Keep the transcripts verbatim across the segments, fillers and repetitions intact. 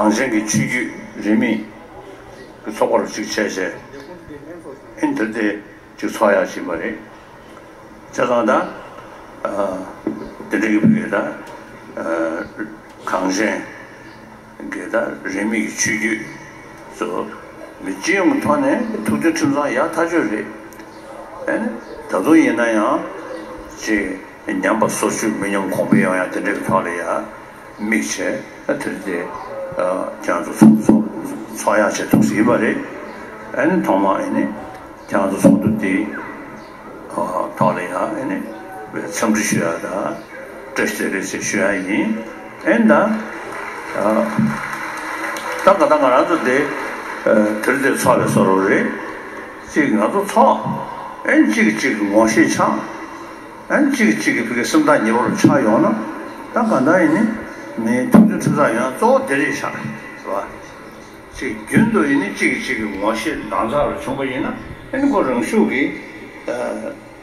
གངས་ཅན་གྱི་ཆོས་བརྒྱུད་རིས་མེད་ཀྱི་ཚོགས་པ་རུ་གཅིག་བྱས་བྱས། ཨེ་ནི་དེ་དེ་གཅིག་ཚོགས་ཡག་བྱིན་པ་རེད། བྱས་ཙང་ད་ཨ་དེ་འདྲ་གི་བུ་གས་ད་ཨ་གངས་ཅན་གྱི་ད་རིས་མེད་ཀྱི་ཆོས་བརྒྱུད་ཚོ་མི་སྤྱི་ཡོངས་ཀྱི་ཐོག་ནས་ཐུགས་མཐུན་ཁྲིམས་གཙང་ཡག་ཐག་ཆོད་རེད། ཨེ་ནི་ད་དུང་ཡིན་ན་ཡང་ཅིག་ཉམས་པ་སོར་ཆུད་མི་ཉམས་གོང་འཕེལ་ཡོང་ཡག་དེ་འདྲ་གི་ཐོག་ལ་ཡ་དམིགས་བྱས། ཨ་དེ་རེད་དེ། ཨ་ཁྱེད་རང་ཚོ་ཚོགས་ཚོགས་ཚོགས་ཡག་བྱས་ཐུགས་སུ་ཡིན་པ་རེད། ཨ་ནི་ཐོག་མ་ཨེ་ནི་ཁྱེད་རང་ཚོ་ཚོགས་འདུ་དེ་ཨ་ཐོག་ལ་ཡ་ཨེ་ནི་འཚམས་འདྲི་ཞུ་ཡག་དང་བཀྲ་ཤིས་བདེ་ལེགས་ཞེས་ཞུ་ཡག་ཡིན། ཨེ་ནི་ད་ཨ་ད་ག་ད་ང་རང་ཚོ་དེ་ཨ་དེ་རེད་དེ་ཚོགས་པའི་བཟོ་འདྲ་རེད། ཅིག་ང་ཚོ་ཚོགས་ཨེ་ནི་གཅིག་གིས་གཅིག་གི་ངོ་ཤེས་ཆགས། ཨ་ནི་གཅིག་གིས་གཅིག་གི་བུ་གའི་སེམས་ཐག་ཉེ་བོ་རུ་ཆགས་ཡོང་ན། ད་གང་ལྟར་ཡིན་ནི་མིའི་ཐུགས་མཐུན་ཁྲིམས་གཙང་ཡོང་ཡག་གཙོ་བོ་དེ་རེད་ཤག་རེད་བ། ཅིག་རྒྱུན་དུ་ཡིན་ནི་གཅིག་གིས་གཅིག་གི་ངོ་ཤེས་དྭངས་གཙང་རུ་བྱུང་བ་ཡིན་ན། ཨ་ནི་ཁོ་རང་ཤུགས་ཀྱིས་ཨ་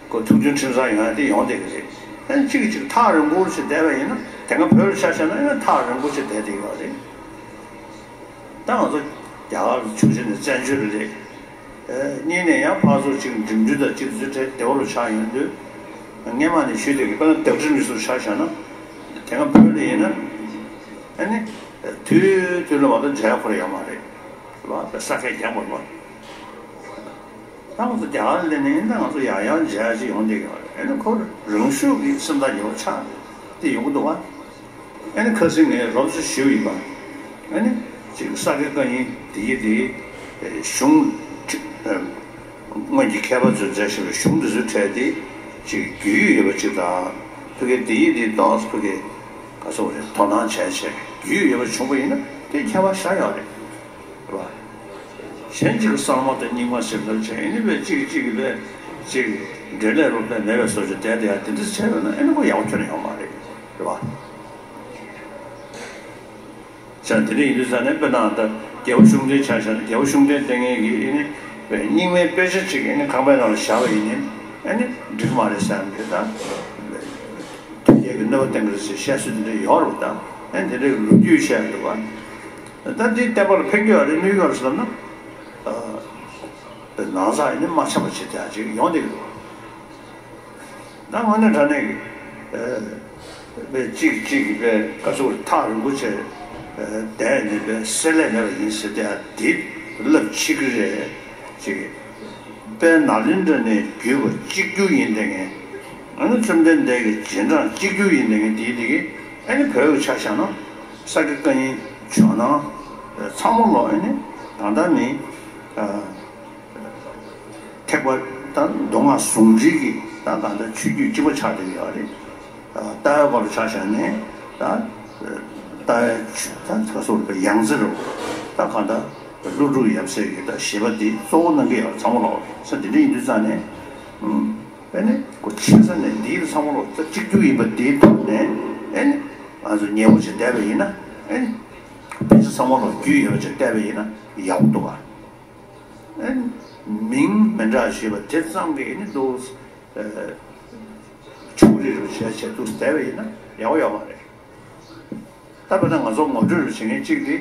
ཁོ་ཐུགས་མཐུན་ཁྲིམས་གཙང་ཡོང་ཡག་དེ་ཡོང་བསྡད་ཀྱི་རེད། ཨ་ནི་གཅིག་གིས་གཅིག་ཐག་རིང་པོ་ཞིག་བསྡད་པ་ཡིན་ན། དེ་སྔ་བོད་ལ་ཆ་བཞག་ན་ཨ་ནི་ཐག་རིང་པོ་ཞིག་བསྡད་བསྡད་ཡོད་རེད། ད་ང་ཚོ་རྒྱ་གར་ཆོས་བྱེད་ནས་བཙན་བྱོལ་རེད། ཨེ་གཉིས་ནས་ཡང་ཕར་ཚུར་གཅིག་འགྲིམ་འགྲུལ་དང་གཅིག་ཚུར་ཁྲལ་བདེ་བོ་རུ་ཆགས་ཡོང་དུས། སྔས་མ་ནས་ཞུས་བསྡད་ཀྱི་དཔེར་ན་བརྡ་འཕྲིན་མི་སུ་ཆ་བཞག་ན། དེ་སྔ་བོད་ལ་ཡིན་ན་ཨ་ནི་དུས་དུས་ལ་མ་གཏོགས་མཇལ་ཁོ་ར་ཡོད་མ་རེད། རེད་བ། དཔེ་ས་ཁད་རྒྱག་དགོས་རེད་བ། ད་ང་ཚོ་རྒྱ་གར་སླེབས་ནས་ཡིན་ན་ང་ཚོ་ཡང་ཡང་མཇལ་ཅིག་ཡོང་བསྡད་ཀྱི་ཡོད་རེད། ཨ་ནི་ཁོ་རང་ཤུགས་ཀྱིས་སེམས་ཐག་ཉེ་བོ་ཆགས་ཏེ་ཡོང་གི་འདུག་བ། ཨ་ནི་ཁ་སང་ངས་རོབ་ཙམ་ཞུས་ཡིན་པ། ཨ་ནི་ཅིག་ས་དགེ་བཀའ་རྙིང་དེ་ཡི་དེ་གཞུང་སྔོན་གྱི་མཁས་པ་ཚོས་མཛད་བཞིན་པའི་གཞུང་འདི་ཚོའི་གྲས་དེ་ཅིག་རྒྱུས་ཡོད་པ་ཅིག་དང་། ཕ་གི་དེ་ཡི་དེ་ཏོག་ཙམ་ཕ་གི་ག་ཚོད་རེད། དོ་སྣང་བྱས་བྱས་རྒྱུས་ཡོད་པ་བྱུང་བ་ཡིན་ན་དེ་ཁྱད་པར་ཞེ་དྲག་ཡོད་རེད། རེད་བ། གཞན་གཅིག་གི་གསར་མ་དང་རྙིང་མ་ཟེར་འདྲ་བྱས། ཨ་ནི་བས་གཅིག་གིས་གཅིག་གི་བས་གཅིག་འབྲེལ་ལས་རོགས་ཕན་མེད་པའི་བཟོ་ཅིག་བསྡད་དེ་ཡ་དེ་འདྲ་བྱས་པ་ན་ཨ་ནི་ཁོ་ཡག་པོ་ཁྱོན་ནས་ཡོང་མ་རེད། རེད་བ། བྱས་དེ་འདྲ་ཡིན་དུས་ཙང་ནས་དཔེར་ན་ད་རྒྱལ་བ་གཞུང་འབྲེལ་ཆ་བཞག་ན། རྒྱལ་བ་གཞུང་འབྲེལ་བསྟེན་མཁན་གྱི་ཨ་ནི་བས་རྙིང་མའི་དཔེ་ཆ་གཅིག་ཨ་ནི་ཁང་པའི་ནང་ལ་བཞག་པ་ཡིན་ནའི་ཨ་ནི་འགྲིག་མ་རེད་བསམ་གི། ད་དོལ་རྒྱལ་གྱི་གནོད་པ་བསྟན་གི་རེད་ཟེར་བཤད་སྲོལ་དེ་འདྲ་ཡོད་རེད་བ། ད་ཨ་ནི་དེ་འདྲའི་ལོ་རྒྱུས་བཤད་འདུག་བ། ད་འདི་བསྟན་པ་ལ་ཕན་གྱི་ཡོད་རེད། གནོད་ཀྱི་ཡོད་རེད་ཟེར་ན། ཨ་ནང་ཚགས་ཡིན་ནི་མ་འཆམ་པ་བྱེད་ཡག་ཅིག་ཡོང་བསྡད་ཀྱི་འདུག་ད་དངོས་གནས་དྲང་གནས་ཀྱི་ཨ་པའི་གཅིག་གཅིག་གི་པའི་ག་ཚོད་ཐག་རིང་པོ་བྱས་ཨ་བསྡད་ནས་པའི་བསྲེ་ལྷད་མེད་པ་ཡིན་ཟེར་ཏེ་འདི་ལབ་ཕྱི་གི་རེད་ཅིག་དཔལ་ནཱ་ལེནྡྲ་ནས་བརྒྱུད་པ་གཅིག་གྱུར་ཡིན་བསྡད་མཁན། ཨ་ནི་བཅོམ་ལྡན་འདས་ཀྱི་རྗེས་འབྲང་གཅིག་གྱུར་ཡིན་བསྡད་མཁན་དེའི་དེ་གི་ཨ་ནི་བོད་ཀྱི་ཆ་བཞག་ན་ས་དགེ་བཀའ་རྙིང་ཇོ་ནང་ཚང་མ་ལོག་ཨ་ནི་ད་ལྟ་ནི་ཨ་ཐེག་པ་དང་མདོ་སྔགས་ཟུང་འབྲེལ་གྱི་ད་ད་ལྟ་ཆོས་བརྒྱུད་གཅིག་པ་ཆགས་བསྡད་ཀྱི་ཡོད་རེད། ཨ་ལྟ་བའི་སྐོར་ལ་ཆ་བཞག་ནས་ད་ལྟ་བའི་ཆོས་ད་ག་སོགས་པའི་ཡང་རྩེ་རུ་ད་གང་ལྟར་ཀླུ་སྒྲུབ་ཡབ་སྲས་ཀྱི་ད་བཞེད་པ་འདི་གཙོ་བོ་གནང་གི་ཡོད་རེད། ཚང་མ་ལོག་ས་འདི་འདྲ་ཡིན་དུས་ཙང་ནས་ཨ་ནི་ཁོ་ཆེ་ས་ནས་འདིའི་ཚང་མ་ལོག་ད་གཅིག་གྱུར་ཡིན་པ་འདིའི་ཐོག་ནས་ཨ་ནི་ང་ཚོ་ཉེ་བོ་ཅིག་བསྡད་པ་ཡིན་ན་ཨ་ནི་ཕལ་ཆེར་ཚང་མ་ལོག་རྒྱུས་ཡོད་པ་ཅིག་བསྡད་པ་ཡིན་ན་ཡག་པོ་འདུག་ག་ཨ་ནི་མིང་མི་འདྲ་ཞེས་པ་དེ་ཙམ་གྱིས་ཨ་ནི་འདུག་ཕྱོགས་རིས་རུ་བྱས་བྱས་འདུག་བསྡད་པ་ཡིན་ན་ཡག་པོ་ཡོད་མ་རེད། ད་དཔེར་ན་ང་ཚོ་ངོ་སྤྲོད་རུ་བྱེད་མཁན་གཅིག་དེ་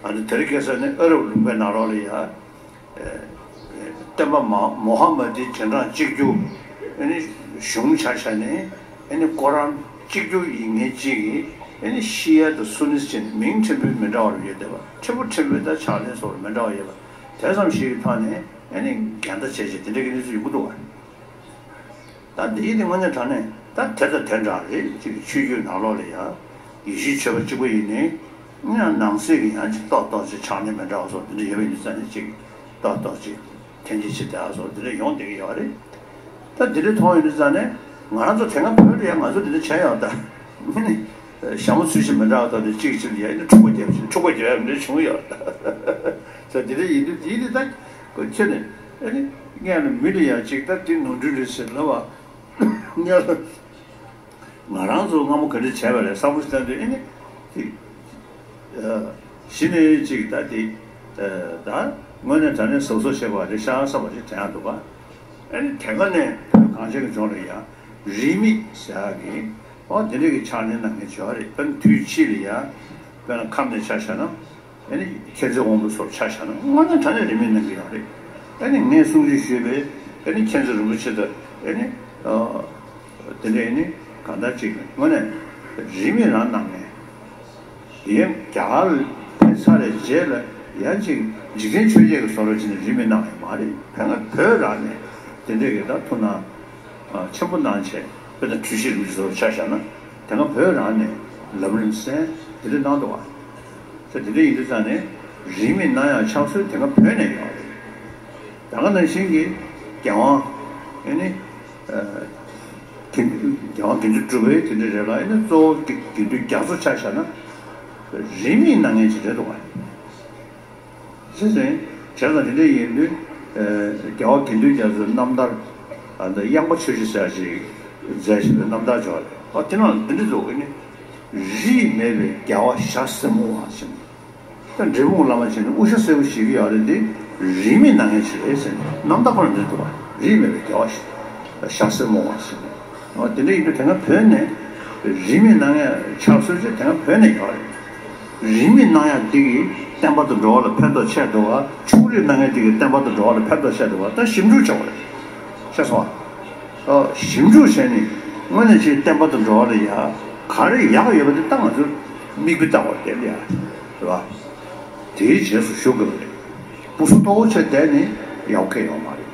ང་ཚོ་དེ་རིང་ཁ་སང་ནས་ཨ་རབ་ལུང་པའི་ནང་ལོགས་ལ་ཡ། ཨེ་སྟོན་པ་མ་མོ་ཧ་མ་དིའི་རྗེས་འབྲང་གཅིག་གྱུར། ཨ་ནི་གཞུང་ཆ་བཞག་ནས་ཨ་ནི་ཀོ་རཱན་གཅིག་གྱུར་ཡིན་མཁན་གཅིག་གིས་ཨ་ནི་ཤི་ཡ་དང་སུ་ནི་ཟེར་ནས་མིང་ཕྲན་བུ་མི་འདྲ་བ་རུ་ཡོད་བསྡད་པ། ཕྲན་བུ་ཕྲན་བུ་དང་ཕྱག་ལེན་སོགས་རུ་མི་འདྲ་བ་ཡོད་པ་དེ་ཙམ་ཞིག་གི་ཐོག་ནས་ཨ་ནི་འགལ་ཟླ་བྱས་བྱས་དེ་འདྲ་གི་གནས་ཚུལ་ཡོང་གི་འདུག་བ། ད་འདི་ཡིན་དེ་དངོས་གནས་དྲང་གནས་ད་དེ་དང་དེ་འདྲ་རེད། ཅིག་ཆོས་བརྒྱུད་ནང་ལོགས་ལ་ཡང་ཡེ་ཤུའི་ཆོས་པ་གཅིག་པུ་ཡིན་ནའི་ཡང་ནང་གསེས་ཀྱི་ཡང་ཅིག་ཏོག་ཏོག་ཅིག་ཆགས་ཉེན་མི་འདྲ་བ་སོགས་དེ་འདྲ་ཡོད་པ་ཡིན་ཙང་ནས་ཅིག་ཏོག་ཏོག་ཅིག་འཐེན་འཁྱེར་བྱེད་བསྡད་པ་སོགས་དེ་འདྲ་ཡོང་བསྡད་ཀྱི་ཡོད་རེད། ད་དེ་འདྲ་མཐོང་ཡོང་དུས་ཙང་ནས་ང་རང་ཚོ་དེ་སྔ་བོད་ལ་ཡང་ང་ཚོ་དེ་འདྲ་བྱས་ཡོད། ད་ནི་ཞྭ་མོ་ཚུལ་བཞིན་མི་འདྲ་བ་དང་དེ་གཅིག་གཅིག་ལ་ཡང་ནི་འཁྲུག་པ་རྒྱབ་བཞིན་འཁྲུག་པ་རྒྱབ་ཡ་མི་འདྲ་བྱུང་ཡོད། ད་དེ་འདྲ་ཡིན་དུས་དེ་ནི་ད་ཁྱོད་ནས། ཨ་ནི་སྔོན་ལ་མི་ལ་ཡང་ཅིག་ད་དེ་ནོར་འཁྲུལ་རེད་ཟེར་ལབ་པ། སྔོན་ལ་ང་རང་ཚོ་སྔ་མོ་ག་འདྲ་བྱས་པ་རེད་བསམ་བློ་བཏང་དུས་ཨ་ནི་དེ་གཞི་ནས་ཅིག་ད་དེ་ད་དངོས་གནས་དྲང་གནས་གཟབ་གཟབ་བྱེད་དགོས་པ་རེད་ཤག་བསམ་པ་ཞིག་དྲན་ཡག་འདུག་ག་ཨ་ནི་དེ་ག་ནས་བོད་གངས་ཅན་གྱི་ལྗོངས་ལ་ཡང་རིས་མེད་ཟེར་ཡག་གི་ཨོ་དེ་འདྲ་གི་ཕྱག་ལེན་གནང་མཁན་ཡོད་རེད། དཔེར་ན་དུས་ཕྱིས་ལ་ཡང་དཔེར་ན་ཁམས་ནས་ཆ་བཞག་ན། ཨ་ནི་མཁྱེན་བརྩེ་དབང་པོའི་སོར་ཆ་བཞག་ན་དངོས་གནས་དྲང་གནས་རིས་མེད་གནང་གི་ཡོད་རེད། ཨ་ནི་ངས་གསུང་ཆོས་ཞུས་པའི་ཨ་ནི་མཁྱེན་བརྩེ་རིན་པོ་ཆེ་དང་ཨ་ནི་དེ་འདྲའི་ཨ་ནི་གང་ལྟར་ཅིག་དངོས་གནས་རིས་མེད་རང་གནང་མཁན། དེ་ཡང་རྒྱ་གར་ལ་ཕེབས་ཚར་བའི་རྗེས་ལ་ཡང་ཅིག་འཇིག་རྟེན་ཆོས་བརྒྱད་ཀྱི་བཟོ་འདྲ་བྱས་ནས་རིས་མེད་གནང་ཡོད་མ་རེད། ཕན་ང་བོད་རང་ནས་དེ་འདྲའི་གི་ད་ཐུགས་སྣང་ཆེན་པོ་གནང་བྱས། དཔེར་ན་འཁྲུལ་ཞིག་རུ་ཅིག་བཟོ་འདྲ་ཆ་བཞག་ན་དེ་སྔ་བོད་རང་ནས་ལམ་རིམ་གསན་དེ་འདྲ་གནང་འདུག་བ། ད་དེ་འདྲ་ཡིན་དུས་ཙང་ནས་རིས་མེད་གནང་ཡག་ཕྱག་སྲོལ་དེ་སྔ་བོད་ནས་ཡོད་རེད། ད་ག་ནང་བཞིན་གྱི་རྒྱལ་དབང་ཨེ་ནི་དགེ་རྒྱལ་དབང་དགེ་འདུན་གྲུབ་པའི་དེ་འདྲ་རེད་ལ། ཨེ་ནི་གཙོ་བོ་དགེ་དགེ་འདུན་རྒྱ་མཚོ་ཆ་བཞག་ན་རིས་མེད་གནང་མཁན་ཅིག་རེད་འདུག་བ། བྱས་ཙང་བྱས་ཙང་དེ་འདྲ་ཡིན་དུས་རྒྱལ་བ་དགེ་འདུན་རྒྱ་མཚོའི་རྣམ་ཐར་ཨ་ད་གཡང་པ་ཆོས་རྗེ་ཟེར་ཡག་ཅིག་མཛད་བཞིན་པའི་རྣམ་ཐར་ཅིག་ཡོད་རེད། ཨ་དེ་ནང་འདི་འདྲ་འདུག་ཨེ་ནི་རིས་མེད་པའི་རྒྱལ་བ་ཞྭ་སེར་མོ་བ་ཟེར་ནས། ད་འབྲས་སྤུངས་བླ་མ་བྱས་ནས་དབུ་ཞྭ་སེར་པོ་བཞེས་ཀྱི་ཡོད་རེད་དེ། རིས་མེད་གནང་མཁན་ཞིག་རེད་ཟེར་ནས་རྣམ་ཐར་ཁོ་ན་འདི་འདུག་བ། རིས་མེད་པའི་རྒྱལ་བ་ཞྭ་སེར་མོ་བ་ཟེར་ནས། འོ་དེ་འདྲ་ཡིན་དུས་དེ་སྔ་བོད་ནས་རིས་མེད་གནང་མཁན་ཕྱག་སྲོལ་ཅིག་དེ་སྔ་བོད་ནས་ཡོད་རེད། རིས་མེད་གནང་ཡག་འདི་གིས་བསྟན་པ་དང་འགྲོ་བ་ལ་ཕན་ཐོགས་ཆེ་འདུག་ག་ཕྱོགས་རིས་གནང་མཁན་འདི་གིས་བསྟན་པ་དང་འགྲོ་བ་ལ་ཕན་ཐོགས་ཆེ་འདུག་ག་ད་ཞིབ་འཇུག་བྱ་དགོས་རེད། ཤེས་སོང་ཨ། ཨོ་ཞིབ་འཇུག་བྱས་ནས་དངོས་གནས་ཅིག་བསྟན་པ་དང་འགྲོ་བ་ལ་ཡ་ག་རེ་ཡག་ཡོད་པ་དེ་ད་ང་ཚོས་མིག་དཔེ་ལྟ་བར་བསྡད་ཡ་རེད་བ། དེའི་རྗེས་སུ་ཞུགས་དགོས་པ་རེད། སྤུ་སུ་མཐོ་བོ་བྱས་བསྡད་ནས་ཡག་གི་ཡོད་མ་རེད།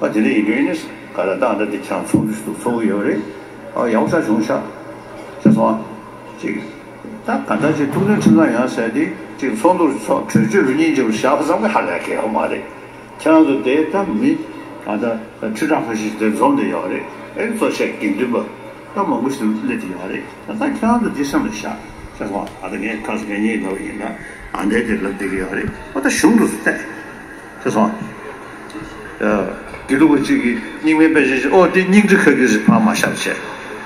ཨ་དེ་འདྲ་ཡིན་དུས་ནི་ག་ལ་ད་ལྟ་དེ་ཁྱེད་རང་ཚོགས་འདུ་ཞིག་ཏུ་ཚོགས་ཀྱི་ཡོད་རེད། ཨ་ཡག་པོ་ཆགས་བྱུང་ཤག་ཤེས་སོང་ཨ། ཅིག་ད་ག་འདྲ་ཅིག་ཐུགས་མཐུན་ཁྲིམས་གཙང་ཡོད་ཟེར་དེ་ཅིག་ཚོགས་འདུར་ཚོགས་གྲོས་ཆོད་རུ་གཉིས་འཇིབ་བཞག་བསམ་གི་ཧ་ལས་ཀྱི་ཡོད་མ་རེད། ཁྱེད་རང་ཚོ་དེ་ད་མི་ཨ་ད་ཁྲི་ཕྲག་ཁ་ཤས་དེ་འཛོམས་བསྡད་ཡོད་རེད། ཨེ་གཙོ་ཆེ་དགེ་འདུན་པ་ད་མང་པོ་ཞིག་སླེབས་བསྡད་ཡོད་རེད། ད་ད་ཁྱེད་རང་ཚོ་དེ་སེམས་ལ་བཞག་ཤེས་སོང་ཨ། ད་ངས་ཁ་སང་ངེད་གཉིས་ལབ་ཡིན་ན་ཨ་འདྲས་དེ་ལབ་བསྡད་ཀྱི་ཡོད་རེད། ཨ་ད་གཞུང་དུ་བལྟས། ཤེས་སོང་། དགེ་ལུགས་པ་གཅིག་གིས་རྙིང་མའི་དཔེ་ཆ་ཞིག་ཨོ་དེ་རྙིང་རྗེ་ཁ་གི་ཟེར་ཕར་མ་བཞག་བྱས།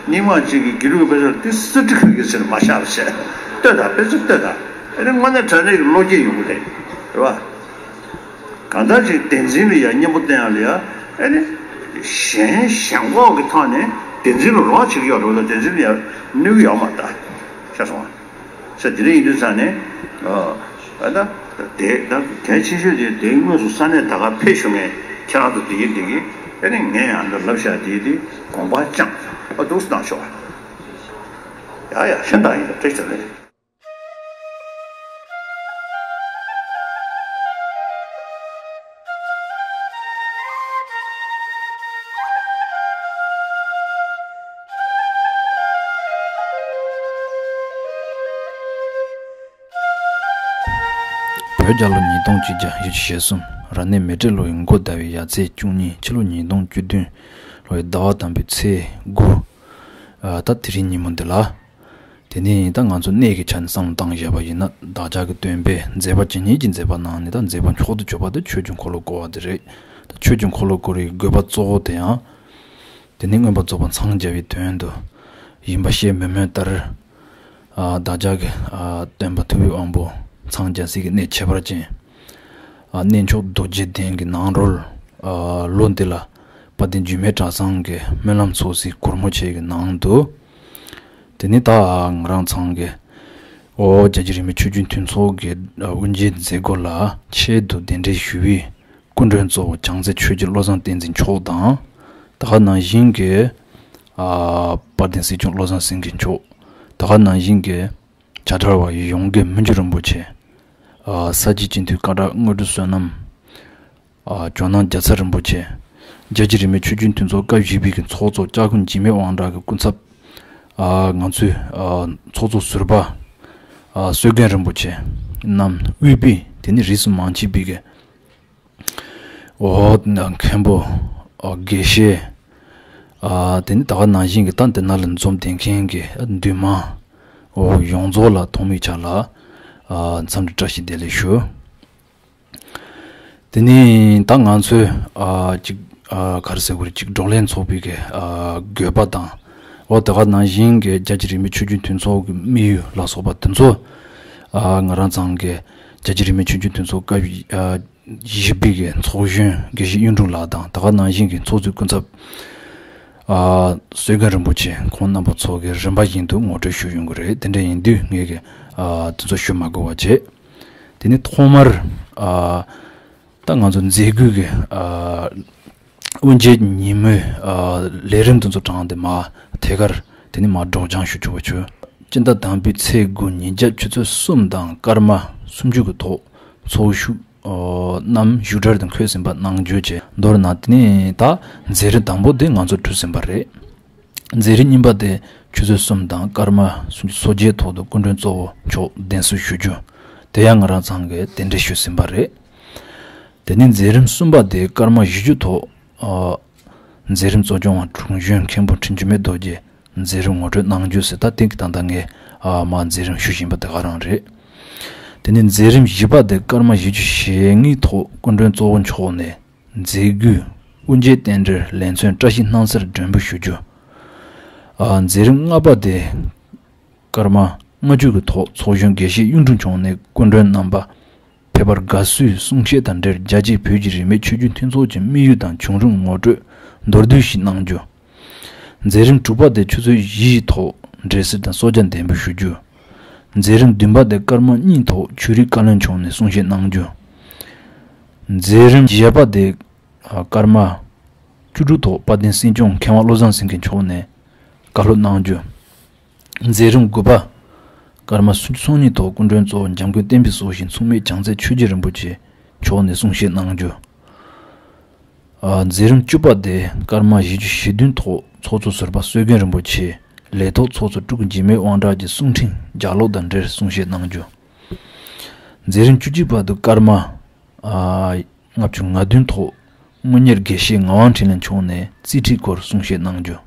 རྙིང་མ་གཅིག་གིས་དགེ་ལུགས་པའི་དཔེ་ཆ་དེ་གསེར་ཁྲི་ཁ་གི་ཟེར་མ་བཞག་བྱས། ལྟོས་དང་དཔེ་ཆ་ལྟོས་དང་། ཨེ་རེ་དངོས་གནས་དྲང་གནས་ཀྱི་བློ་སྐྱེད་ཡོང་གི་རེད། རེད་བ། གང་ལྟར་ཅིག་བདེན་འཛིན་ལ་ཡ་གཉེན་པོ་བསྟེན་ཡག་ལ་ཡ་ཨེ་རེ། གཞན་ཞེན་ཁོག་གི་ཐོག་ནས་བདེན་འཛིན་ལ་རོགས་བྱེད་ཀྱི་ཡོད་རེད་བ། བདེན་འཛིན་ལ་ཡ་གནོད་ཀྱི་ཡོད་མ་རེད་ད། ཤེས་སོང་ཨ། ས་དེ་འདྲ་ཡིན་དུས་ཙང་ནས། ཨ་ད་དེ་ད་གལ་ཆེ་ཤོས་དེ་དེ་དངོས་སུ་ས་གནས་ད་ག་ཕེབས་བཞུགས་མཁན་ཁྱེད་རང་ཚོ་དེ་གི་དེ་གི་ཨ་ནི་ངས་ཡང་འདི་ལབ་བཞག་དེ་དེ་དགོངས་པ་བཅངས་ཨ་འདུག་སེ་གནང་ཆོག་ཨ། ཡ་ཡ་གཞན་དག་ཡིན་ད་བཀྲ་ཤིས་བདེ་ལེགས། བོད་རྒྱལ་ལོ་ཉིས་སྟོང་གཅིག་བརྒྱ་བཞི་བཅུ་ཞེ་གསུམ། རབ་གནས་མེ་སྤྲེལ་ལོ་ཡི་འགོ་ཟླ་བའི་ཡར་ཚེས་བཅུ་གཉིས། ཕྱི་ལོ་ཉིས་སྟོང་བཅུ་བདུན་ལོ་ཡི་ཟླ་བ་དང་པོའི་ཚེས་དགུ། ཨ་ད་དེ་རིང་ཉིན་མོ་འདི་ལ། དེ་ནས་ད་ང་ཚོ་གནས་ཀྱི་ཆ་ནས་བསམ་བློ་བཏང་བཞག་པ་ཡིན་ན། བདག་ཅག་གི་སྟོན་པས་མཛད་པ་ཇི་སྙེད་ཀྱི་མཛད་པ་གནང་ནས། ད་མཛད་པ་མཆོག་ཏུ་གྱུར་པ་དེ་ཆོས་ཀྱི་འཁོར་ལོ་བསྐོར་བ་དེ་རེད། ད་ཆོས་ཀྱི་འཁོར་ལོ་བསྐོར་བའི་དགོས་པ་གཙོ་བོ་དེ་ཡང་། དེ་ནི་མངོན་པར་རྫོགས་པར་འཚང་རྒྱ་བའི་དོན་དུ་ཡིན་པ་ཤེས་མོད་མོད་ལྟར། ཨ་བདག་ཅག་གི་ཨ་སྟོན་པ་ཐུབ་པའི་དབང་པོ་འཚང་རྒྱ་སྲིད་ཀྱི་གནས་ཁྱད་པར་ཅན། ཨ་གནས་མཆོག་རྡོ་རྗེ་གདན་གྱི་ནང་རོལ། ཨ་ལོ་འདི་ལ་དཔལ་ལྡན་འཇིགས་མེད་གྲྭ་ཚང་གི་སྨོན་ལམ་ཚོགས་སའི་གུར་མོ་ཆེ་གི་ནང་དུ། དེ་ནི་ད་ང་རང་ཚང་གི་ཨོ་རྒྱལ་སྤྱི་རིས་མེད་ཆོས་བརྒྱུད་མཐུན་ཚོགས་ཀྱི་དབུ་འབྱེད་མཛད་སྒོ་ལ་ཆེད་དུ་གདན་འདྲེན་ཞུས་པའི་སྐུ་མགྲོན་གཙོ་བོ་བྱང་རྩེ་ཆོས་རྗེ་བློ་བཟང་བསྟན་འཛིན་མཆོག་དང་། ད་ག་ནང་བཞིན་གྱི་ཨ་དཔལ་ལྡན་སྲིད་སྐྱོང་བློ་བཟང་སེང་གེ་མཆོག། ད་ག་ནང་བཞིན་གྱི་བྱ་བྲལ་བ་ཡི་ཡོངས་དགེ་མི་འགྱུར་རིན་པོ་ཆེ། ཨ་ས་སྐྱའི་སྤྱི་འཐུས་བཀའ་བྲག་དངོས་གྲུབ་བསོད་ནམས། ཨ་ཇོ་ནང་རྒྱལ་ཚ་རིན་པོ་ཆེ། རྒྱལ་སྤྱི་རིས་མེད་ཆོས་བརྒྱུད་མཐུན་ཚོགས་སྐབས་བཞི་པའི་གི་ཚོགས་གཙོ་སྐྱབས་མགོན་འཇིགས་མེད་དབང་གྲགས་ཀྱི་སྐུ་ཚབ། ཨ་ང་ཚོའི་ཨ་ཚོགས་གཙོ་ཟུར་པ། ཨ་བསོད་རྒན་རིན་པོ་ཆེ་རྣམས་དབུས་པའི་དེ་ནི་རིས་སུ་མ་ཆད་པའི་གི་ཨོ་མཁན་པོ། ཨོ་དགེ་བཤེས། ཨ་དེ་ནི་ད་ག་ནང་བཞིན་གྱི་ད་འདི་ན་ལ་འཛོམས་བསྡད་མཁན་གྱི་འདུས་མང་། ཨོ་ཡོངས་རྫོགས་ལ་ཐོག་མའི་ཆ་ལ་ཨ་འཚམས་འདྲི་བཀྲ་ཤིས་བདེ་ལེགས་ཞུ། དེ་ནི་ད་ང་ཚོས་ཨ་ཅིག་ཨ་ག་རེ་ཟེར་དགོས་རེད། ཅིག་བགྲོ་གླེང་ཚོགས་པའི་གི་ཨ་དགོས་པ་དང་། ཨོ་ད་ག་ནང་བཞིན་གྱི་རྒྱལ་སྤྱི་རིས་མེད་ཆོས་བརྒྱུད་མཐུན་ཚོགས་ཀྱི་དམིགས་ཡུལ་ལ་སོགས་པ་དེ་ཚོ་ཨ་ང་རང་ཚང་གི་རྒྱལ་སྤྱི་རིས་མེད་ཆོས་བརྒྱུད་མཐུན་ཚོགས་སྐབས་ཨ་བཞི་པའི་གི་ཚོགས་གཞོན་དགེ་བཤེས་གཡུ་འབྲུག་ལགས་དང་། ད་ག་ནང་བཞིན་གྱི་ཚོགས་གཙོའི་སྐུ་ཚབ་ཨ་བསོད་རྒན་རིན་པོ་ཆེ་ཁོང་རྣམ་པ་ཚོ་གི་རིམ་པ་བཞིན་དུ་ངོ་སྤྲོད་ཞུ་ཡོང་གི་རེད། དེ་འདྲ་ཡིན་དུས་ངས་གི་ཨ་དེ་ཚོ་ཞུ་མ་དགོས་པ་བྱས། དེ་ནས་ཐོག་མར་ཨ་ད་ང་ཚོ་མཛད་སྒོའི་གི་ཨ་དབུ་འབྱེད་ཉིན་མོའི་ཨ་ལས་རིམ་དེ་ཚོ་དྲངས་ཏེ་མར་ཐད་ཀར་དེ་ནས་མར་སྒྲོག་སྦྱང་ཞུ་ཆོག་པ་བྱོས། སྤྱི་ཟླ་དང་པོའི་ཚེས་དགུ་ཉིན་རྒྱབ་ཆུ་ཚོད་གསུམ་དང་སྐར་མ་སུམ་ཅུ་གི་ཐོག་ཚོགས་ཞུགས་ཨ་རྣམས་བཞུགས་གྲལ་དུ་འཁོད་ཟིན་པ་གནང་རྒྱུ་བཅས། མདོར་ན་དེ་ནས་ད་མཛད་རིམ་དང་པོ་དེ་ང་ཚོ་གྲུབ་ཟིན་པ་རེད། མཛད་རིམ་གཉིས་པ་དེ་ཆུ་ཚོད་གསུམ་དང་སྐར་མ་སུམ་ཅུ་ཚོགས་རྒྱན་ཐོག་ཏུ་སྐུ་མགྲོན་གཙོ་བོ་མཆོག་གདན་གསོལ་ཞུ་རྒྱུ། དེ་ཡང་ང་རང་ཚང་གིས་གདན་འདྲེན་ཞུས་ཟིན་པ་རེད། དེ་ནས་མཛད་རིམ་གསུམ་པ་དེ་སྐར་མ་བཞི་བཅུ་ཐོག་ཨ་མཛད་རིམ་གཙོ་སྐྱོང་བ་དྲུང་གཞོན་མཁན་པོ་དྲིན་ཅན་མེ་རྡོ་རྗེས་མཛད་རིམ་ངོ་སྤྲོད་གནང་རྒྱུ་ཟེར། ད་དེང་གི་ད་ལྟ་ངས་ཨ་མར་མཛད་རིམ་ཞུ་བཞིན་པ་དེ་ག་རང་རེད། དེ་ནས་མཛད་རིམ་བཞི་པ་དེ་སྐར་མ་བཞི་བཅུ་ཞེ་ལྔའི་ཐོག་སྐུ་མགྲོན་གཙོ་བོ་མཆོག་ནས་མཛད་སྒོའི་དབུ་འབྱེད་རྟེན་འབྲེལ་ལེ་ཚན་བཀྲ་ཤིས་སྣང་གསལ་སྒྲོན་འབུལ་ཞུ་རྒྱུ། ཨ་མཛད་རིམ་ལྔ་པ་དེ་སྐར་མ་ལྔ་བཅུ་གི་ཐོག་ཚོགས་གཞོན་དགེ་བཤེས་གཡུང་དྲུང་མཆོག་ནས་སྐུ་མགྲོན་རྣམ་པ་ཕེབས་པར་དགའ་བསུའི་གསུང་བཤད་དང་འབྲེལ་རྒྱལ་གཅེས་བོད་ཀྱི་རིས་མེད་ཆོས་བརྒྱུད་མཐུན་ཚོགས་ཀྱི་དམིགས་ཡུལ་དང་བྱུང་རིམ་ངོ་སྤྲོད་མདོར་བསྡུས་ཤིག་གནང་རྒྱུ། མཛད་རིམ་དྲུག་པ་དེ་ཆུ་ཚོད་བཞི་ཡི་ཐོག་འབྲེལ་གསེར་དང་གསོལ་ཇ་འདེབས་འབུལ་ཞུ་རྒྱུ། མཛད་རིམ་བདུན་པ་དེ་སྐར་མ་གཉིས་ཐོག་ཆོས་རིག་བཀའ་བློན་མཆོག་ནས་གསུང་བཤད་གནང་རྒྱུ། མཛད་རིམ་བརྒྱད་པ་དེ་ཨ་སྐར་མ་བཅུ་དྲུག་ཐོག་དཔལ་ལྡན་སྲིད་སྐྱོང་མཁས་དབང་བློ་བཟང་སེང་གེ་མཆོག་ནས་བཀའ་སློབ་གནང་རྒྱུ། མཛད་རིམ་དགུ་པ་སྐར་མ་སུམ་ཅུ་སོ་གཉིས་ཐོག་སྐུ་མགྲོན་གཙོ་བོ་འཇམ་མགོན་བསྟན་པའི་སྲོག་ཤིང་མཚུངས་མེད་བྱང་རྩེ་ཆོས་རྗེ་རིན་པོ་ཆེ་མཆོག་ནས་གསུང་བཤད་གནང་རྒྱུ། ཨ་མཛད་རིམ་བཅུ་པ་དེ་སྐར་མ་བཞི་བཅུ་ཞེ་བདུན་ཐོག་ཚོགས་གཙོ་ཟུར་པ་སྲོལ་རྒྱུན་རིན་པོ་ཆེ་ལས་ཐོག་ཚོགས་གཙོ་སྤྲུལ་སྐུ་འཇིགས་མེད་དབང་གྲགས་ཀྱི་གསུང་འཕྲིན་ལྗགས་ཀློག་དང་འབྲེལ་གསུང་བཤད་གནང་རྒྱུ། མཛད་རིམ་བཅུ་གཅིག་པ་དེ་སྐར་མ་ཨ་ལྔ་བཅུ་ང་བདུན་ཐོག་དངོས་གཉེར་དགེ་བཤེས་ངག་དབང་འཕྲིན་ལས་མཆོག་ནས་རྩིས་ཁྲའི་སྐོར་གསུང་བཤད་གནང་རྒྱུ།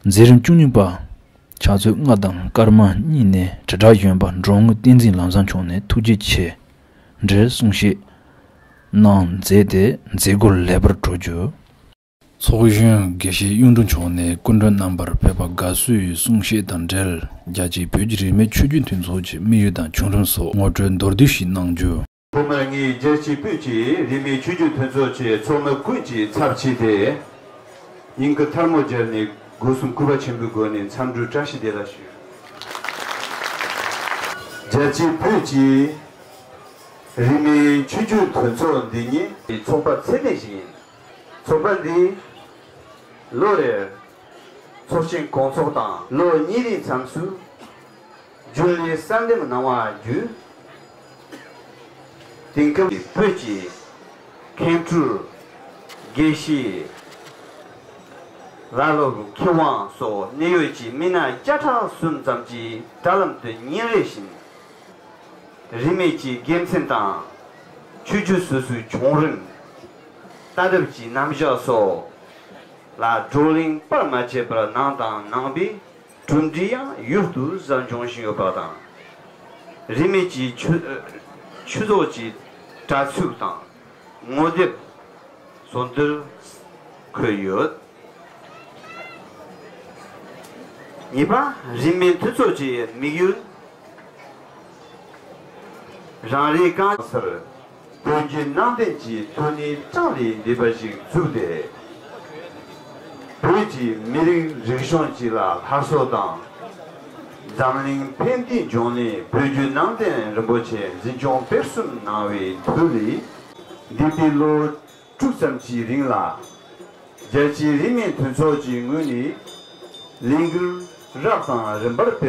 མཛད་རིམ་བཅུ་གཉིས་པ་ཕྱག་ཚོད་ལྔ་དང་སྐར་མ་གཉིས་ནས་དྲིལ་བསྒྲགས་གཞོན་པ་འབྲོང་དངུལ་བསྟན་འཛིན་ལམ་བཟང་མཆོག་ནས་ཐུགས་རྗེ་ཆེ་འབྲེལ་གསུང་བཤད་གནང་མཛད་དེ་མཛད་སྒོ་ལེགས་པར་གྲོལ་རྒྱུ། ཚོགས་གཞོན་དགེ་བཤེས་གཡུང་དྲུང་མཆོག་ནས་སྐུ་མགྲོན་རྣམ་པར་ཕེབས་པར་དགའ་བསུའི་གསུང་བཤད་དང་འབྲེལ་རྒྱལ་སྤྱིའི་བོད་ཀྱི་རིས་མེད་ཆོས་བརྒྱུད་མཐུན་ཚོགས་ཀྱི་དམིགས་ཡུལ་དང་བྱུང་རིམ་སོགས་ངོ་སྤྲོད་མདོར་བསྡུས་ཤིག་གནང་རྒྱུ། ཐོག་མར་ངས་རྒྱལ་སྤྱིའི་བོད་ཀྱི་རིས་མེད་ཆོས་བརྒྱུད་མཐུན་ཚོགས་ཀྱི་ཚོགས་མི་ཀུན་གྱི་ཚབ་བྱས་ཏེ། སྙིང་གི་ཐལ་མོ་སྦྱར་ནས་སྒོ་གསུམ་གུས་པ་ཆེན་པོའི་སྒོ་ནས་འཚམས་འདྲིའི་བཀྲ་ཤིས་བདེ་ལེགས་ཞུ། རྒྱལ་སྤྱིའི་བོད་ཀྱི་རིས་མེད་ཆོས་བརྒྱུད་མཐུན་ཚོགས་འདི་ཉིད་ཀྱི་ཚོགས་པ་ཚད་ལྡན་ཞིག་ཡིན། ཚོགས་པ་འདིས་ལོ་རེར་ཚོགས་ཆེན་སྐོང་ཚོགས་དང་། ལོ་གཉིས་རིང་མཚམས་སུ་རྒྱུན་ལས་གསར་འདེམས་གནང་བ་བརྒྱུད། དེང་སྐབས་བོད་ཀྱི་མཁན་སྤྲུལ་དགེ་བཤེས་བླ་སློབ་མཁས་དབང་སོགས་གནད་ཡོད་ཀྱི་མི་སྣ་བརྒྱ་ཕྲག་གསུམ་ཙམ་གྱིས་དྲ་ལམ་དུ་ཉིན་རེ་བཞིན་རིས་མེད་ཀྱི་དགེ་མཚན་དང་། ཆོས་བརྒྱུད་སོ་སོའི་བྱུང་རིམ། ལྟ་གྲུབ་ཀྱི་རྣམ་གཞག་སོགས་ལ་བགྲོ་གླེང་བར་མ་ཆད་པར་གནང་དང་གནང་པས། གྲུབ་འབྲས་ཡང་ཡུལ་དུ་གཟབ་འབྱུང་བཞིན་ཡོད་པ་དང་། རིས་མེད་ཀྱི་ཆོས་ཆོས་ཚོགས་ཀྱི་དྲ་ཚིགས་དང་ངོ་དེབ་སོགས་འདིར་འཁོད་ཡོད། གཉིས་པ། རིས་མེད་མཐུན་ཚོགས་ཀྱི་དམིགས་ཡུལ། རང་རེའི་གང་སར་བོད་བརྒྱུད་ནང་བསྟན་གྱི་ཐོན་ནུས་གྲངས་ལས་འདས་པ་ཞིག་བཙུགས་ཏེ། བོད་ཀྱི་མི་རིགས་རིག་གཞུང་སྤྱི་ལ་སླར་གསོ་དང་། འཛམ་གླིང་ཕན་བདེའི་འབྱུང་གནས་བོད་བརྒྱུད་ནང་བསྟན་རིན་པོ་ཆེ་འཛིན་སྐྱོང་སྤེལ་གསུམ་གནང་བའི་མཐུ་ལས། འདས་པའི་ལོ་དྲུག་ཙམ་གྱི་རིང་ལ། རྒྱལ་སྤྱིའི་རིས་མེད་མཐུན་ཚོགས་ཀྱི་ངོས་ནས་ལས་འགུལ་རབ་དང་རིམ་པར་སྤེལ།